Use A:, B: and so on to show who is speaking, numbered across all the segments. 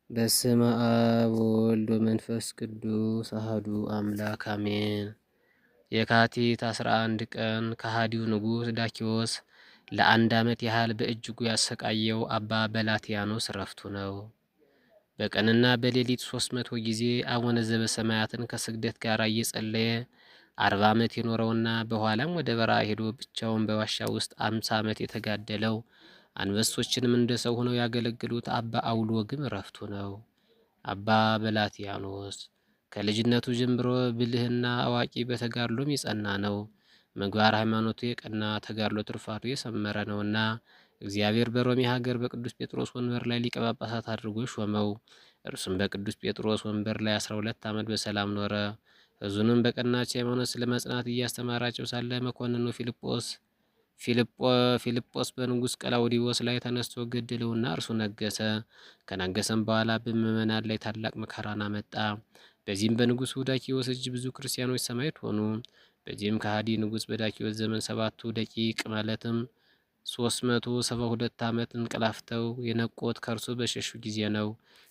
A: በስመ አብ ወወልድ ወመንፈስ ቅዱስ አሐዱ አምላክ አሜን። የካቲት 11 ቀን ከሃዲው ንጉሥ ዳኪዎስ ለአንድ ዓመት ያህል በእጅጉ ያሰቃየው አባ በላትያኖስ ረፍቱ ነው። በቀንና በሌሊት 300 ጊዜ አቡነ ዘበሰማያትን ከስግደት ጋር እየጸለየ 40 ዓመት የኖረውና በኋላም ወደ በረሃ ሄዶ ብቻውን በዋሻ ውስጥ 50 ዓመት የተጋደለው፣ አንበሶችንም እንደ ሰው ሆነው ያገለግሉት አባ አውሎግም እረፍቱ ነው። አባ በላትያኖስ ከልጅነቱ ጀምሮ ብልህና አዋቂ፣ በተጋድሎም የጸና ነው። ምግባር ሃይማኖቱ የቀና፣ ተጋድሎ ትሩፋቱ የሰመረ ነውና እግዚአብሔር በሮሜ ሀገር በቅዱስ ጴጥሮስ ወንበር ላይ ሊቀ ጳጳሳት አድርጎ ሾመው። እርሱም በቅዱስ ጴጥሮስ ወንበር ላይ 12 ዓመት በሰላም ኖረ። ሕዝቡንም በቀናች ሃይማኖት ስለ መጽናት እያስተማራቸው ሳለ መኮንኑ ፊልጶስ በንጉሥ ቀላውዲዎስ ላይ ተነስቶ ገደለውና እርሱ ነገሰ። ከነገሰም በኋላ በምዕመናን ላይ ታላቅ መከራን አመጣ። በዚህም በንጉሱ ዳኪዎስ እጅ ብዙ ክርስቲያኖች ሰማዕት ሆኑ። በዚህም ከሃዲ ንጉሥ በዳኪዎስ ዘመን ሰባቱ ደቂቅ ማለትም 372 ዓመት እንቀላፍተው የነቆት ከእርሱ በሸሹ ጊዜ ነው።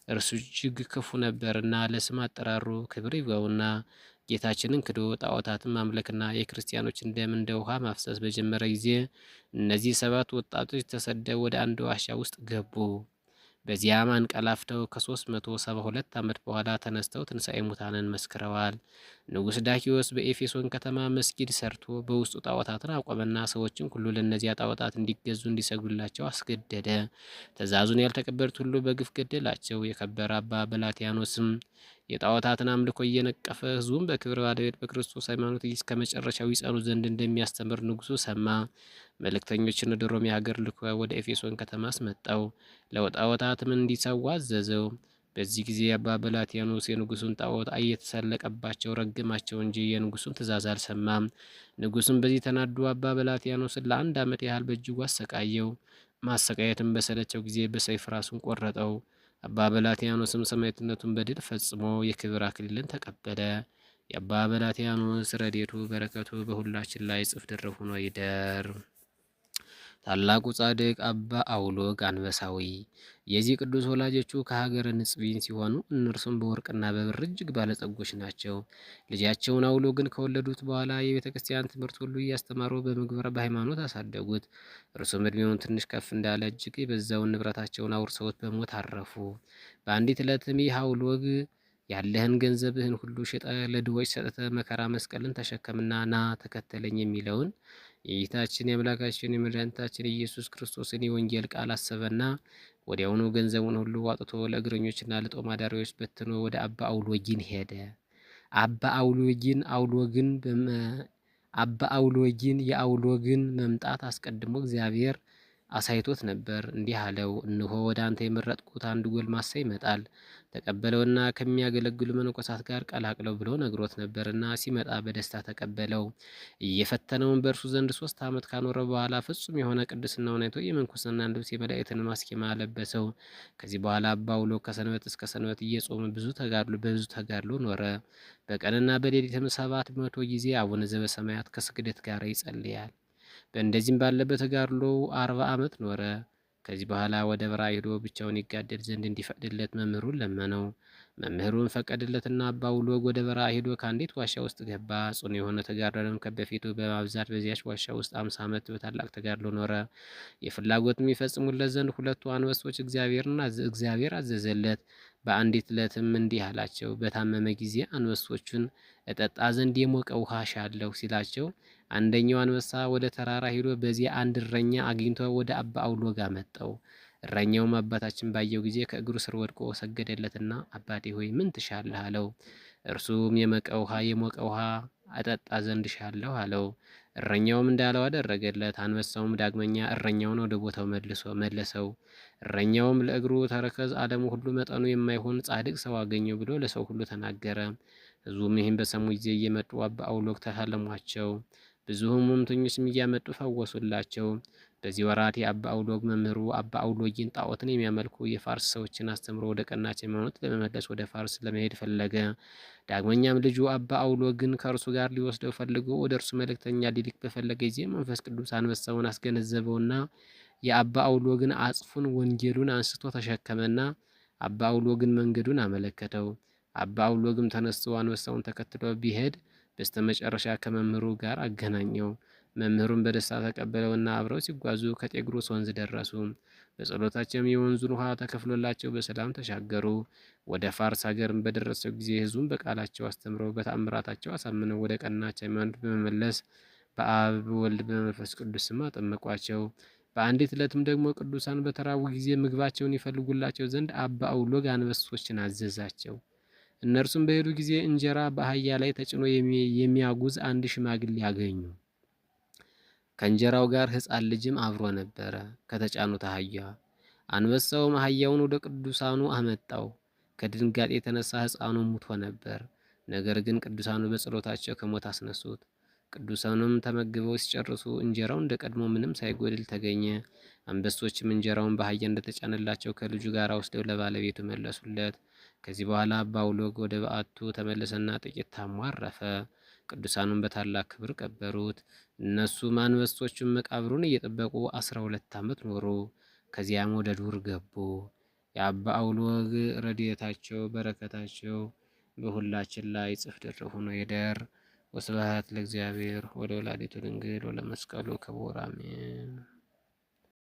A: እርሱ እጅግ ክፉ ነበርና ለስም አጠራሩ ክብር ይግባውና ጌታችንን ክዶ ጣዖታትን ማምለክና የክርስቲያኖችን ደም እንደ ውሃ ማፍሰስ በጀመረ ጊዜ እነዚህ ሰባት ወጣቶች ተሰደው ወደ አንድ ዋሻ ውስጥ ገቡ። በዚያም አንቀላፍተው ከ372 ዓመት በኋላ ተነስተው ትንሣኤ ሙታንን መስክረዋል። ንጉሥ ዳኪዎስ በኤፌሶን ከተማ መስጊድ ሰርቶ በውስጡ ጣዖታትን አቆመና ሰዎችን ሁሉ ለእነዚያ ጣዖታት እንዲገዙ እንዲሰግዱላቸው አስገደደ። ትእዛዙን ያልተቀበሉት ሁሉ በግፍ ገደላቸው። የከበረ አባ በላትያኖስም የጣዖታትን አምልኮ እየነቀፈ ሕዝቡን በክብር ባለቤት በክርስቶስ ሃይማኖት እስከ መጨረሻው ይጸኑ ዘንድ እንደሚያስተምር ንጉሱ ሰማ። መልእክተኞችን ወደ ሮሜ ሀገር ልኮ ወደ ኤፌሶን ከተማ አስመጣው። ለጣዖታትም እንዲሰዋ አዘዘው። በዚህ ጊዜ አባ በላትያኖስ የንጉሱን ጣዖት እየተሳለቀባቸው ረገማቸው እንጂ የንጉሱን ትእዛዝ አልሰማም። ንጉሱም በዚህ ተናዶ አባ በላትያኖስን ለአንድ ዓመት ያህል በእጅጉ አሰቃየው። ማሰቃየትን በሰለቸው ጊዜ በሰይፍ ራሱን ቆረጠው። አባ በላትያኖስም ሰማዕትነቱን በድል ፈጽሞ የክብር አክሊልን ተቀበለ። የአባ በላትያኖስ ረድኤቱ በረከቱ በሁላችን ላይ እጽፍ ድርብ ሆኖ ይደር። ታላቁ ጻድቅ አባ አውሎግ አንበሳዊ። የዚህ ቅዱስ ወላጆቹ ከሀገረ ንጽቢን ሲሆኑ እነርሱም በወርቅና በብር እጅግ ባለጸጎች ናቸው። ልጃቸውን አውሎግን ከወለዱት በኋላ የቤተ ክርስቲያን ትምህርት ሁሉ እያስተማሩ በምግባር በሃይማኖት አሳደጉት። እርሱም እድሜውን ትንሽ ከፍ እንዳለ እጅግ የበዛውን ንብረታቸውን አውርሰውት በሞት አረፉ። በአንዲት ዕለትም ይህ አውሎግ ያለህን ገንዘብህን ሁሉ ሽጠህ ለድሆች ሰጥተህ መከራ መስቀልን ተሸከምና ና ተከተለኝ የሚለውን የጌታችን የአምላካችን የመድኃኒታችን ኢየሱስ ክርስቶስን የወንጌል ቃል አሰበና ወዲያውኑ ገንዘቡን ሁሉ አውጥቶ ለእግረኞችና ለጦም አዳሪዎች በትኖ ወደ አባ አውሎጊን ሄደ። አባ አውሎጊን አውሎግን አባ አውሎጊን የአውሎግን መምጣት አስቀድሞ እግዚአብሔር አሳይቶት ነበር። እንዲህ አለው፣ እነሆ ወደ አንተ የመረጥኩት አንድ ጎልማሳ ይመጣል፣ ተቀበለውና ከሚያገለግሉ መነኮሳት ጋር ቀላቅለው ብሎ ነግሮት ነበርና ሲመጣ በደስታ ተቀበለው። እየፈተነውን በእርሱ ዘንድ 3 ዓመት ካኖረ በኋላ ፍጹም የሆነ ቅድስናውን አይቶ የምንኩስናን ልብስ የመላእክትን ማስኬማ ለበሰው። ከዚህ በኋላ አባ ውሎ ከሰንበት እስከ ሰንበት እየጾመ ብዙ ተጋድሎ በብዙ ተጋድሎ ኖረ። በቀንና በሌሊትም 700 ጊዜ አቡነ ዘበሰማያት ከስግደት ጋር ይጸልያል። በእንደዚህም ባለበት ተጋድሎ 40 ዓመት ኖረ። ከዚህ በኋላ ወደ በረሃ ሄዶ ብቻውን ይጋደል ዘንድ እንዲፈቅድለት መምህሩን ለመነው። መምህሩን ፈቀደለትና አባ ውሎግ ወደ በረሃ ሄዶ ከአንዲት ዋሻ ውስጥ ገባ። ጽኑ የሆነ ተጋድሎንም ከበፊቱ በማብዛት በዚያች ዋሻ ውስጥ 50 ዓመት በታላቅ ተጋድሎ ኖረ። የፍላጎት የሚፈጽሙለት ዘንድ ሁለቱ አንበሶች እግዚአብሔር አዘዘለት። በአንዲት ዕለትም እንዲህ አላቸው። በታመመ ጊዜ አንበሶቹን እጠጣ ዘንድ የሞቀ ውሃ ሻለሁ ሲላቸው አንደኛው አንበሳ ወደ ተራራ ሄዶ በዚያ አንድ እረኛ አግኝቶ ወደ አባ አውሎግ አመጣው። እረኛውም አባታችን ባየው ጊዜ ከእግሩ ስር ወድቆ ሰገደለትና አባቴ ሆይ ምን ትሻለህ? አለው። እርሱም የሞቀ ውሃ አጠጣ ዘንድ ሻለሁ አለው። እረኛውም እንዳለው አደረገለት። አንበሳውም ዳግመኛ እረኛውን ወደ ቦታው መልሶ መለሰው። እረኛውም ለእግሩ ተረከዝ ዓለሙ ሁሉ መጠኑ የማይሆን ጻድቅ ሰው አገኘው ብሎ ለሰው ሁሉ ተናገረ። ሕዝቡም ይህን በሰሙ ጊዜ እየመጡ አባ አውሎግ ተሳለሟቸው። ብዙ ሕመምተኞችም እያመጡ ፈወሱላቸው። በዚህ ወራት የአባ አውሎግ መምህሩ አባ አውሎጊን ጣዖትን የሚያመልኩ የፋርስ ሰዎችን አስተምሮ ወደ ቀናች ሃይማኖት ለመመለስ ወደ ፋርስ ለመሄድ ፈለገ። ዳግመኛም ልጁ አባ አውሎግን ከእርሱ ጋር ሊወስደው ፈልጎ ወደ እርሱ መልእክተኛ ሊልክ በፈለገ ጊዜ መንፈስ ቅዱስ አንበሳውን አስገነዘበውና የአባ አውሎግን አጽፉን ወንጌሉን አንስቶ ተሸከመና አባ አውሎግን መንገዱን አመለከተው። አባ አውሎግም ተነስቶ አንበሳውን ተከትሎ ቢሄድ በስተመጨረሻ ከመምህሩ ጋር አገናኘው። መምህሩን በደስታ ተቀበለውና አብረው ሲጓዙ ከጤግሮስ ወንዝ ደረሱ። በጸሎታቸውም የወንዙን ውሃ ተከፍሎላቸው በሰላም ተሻገሩ። ወደ ፋርስ ሀገርም በደረሰው ጊዜ ሕዝቡን በቃላቸው አስተምረው በተአምራታቸው አሳምነው ወደ ቀናች ሃይማኖት በመመለስ በአብ በወልድ በመንፈስ ቅዱስ ስም አጠመቋቸው። በአንዲት ዕለትም ደግሞ ቅዱሳን በተራቡ ጊዜ ምግባቸውን ይፈልጉላቸው ዘንድ አባ አውሎግ አንበሶችን አዘዛቸው። እነርሱም በሄዱ ጊዜ እንጀራ በአህያ ላይ ተጭኖ የሚያጉዝ አንድ ሽማግሌ አገኙ። ከእንጀራው ጋር ሕፃን ልጅም አብሮ ነበረ ከተጫኑት አህያ። አንበሳውም አህያውን ወደ ቅዱሳኑ አመጣው። ከድንጋጤ የተነሳ ሕፃኑ ሙቶ ነበር። ነገር ግን ቅዱሳኑ በጸሎታቸው ከሞት አስነሱት። ቅዱሳኑም ተመግበው ሲጨርሱ እንጀራው እንደ ቀድሞ ምንም ሳይጎድል ተገኘ። አንበሶችም እንጀራውን በአህያ እንደተጫነላቸው ከልጁ ጋር ወስደው ለባለቤቱ መለሱለት። ከዚህ በኋላ አባ አውሎግ ወደ በዓቱ ተመለሰና ጥቂት ታሞ አረፈ። ቅዱሳኑን በታላቅ ክብር ቀበሩት። እነሱም አንበሶቹም መቃብሩን እየጠበቁ 12 ዓመት ኖሩ። ከዚያም ወደ ዱር ገቡ። የአባ አውሎግ ረድኤታቸው በረከታቸው በሁላችን ላይ ጽፍ ድርብ ሆኖ ይደር። ወስብሐት ለእግዚአብሔር ወለወላዲቱ ድንግል ወለመስቀሉ ክቡር አሜን።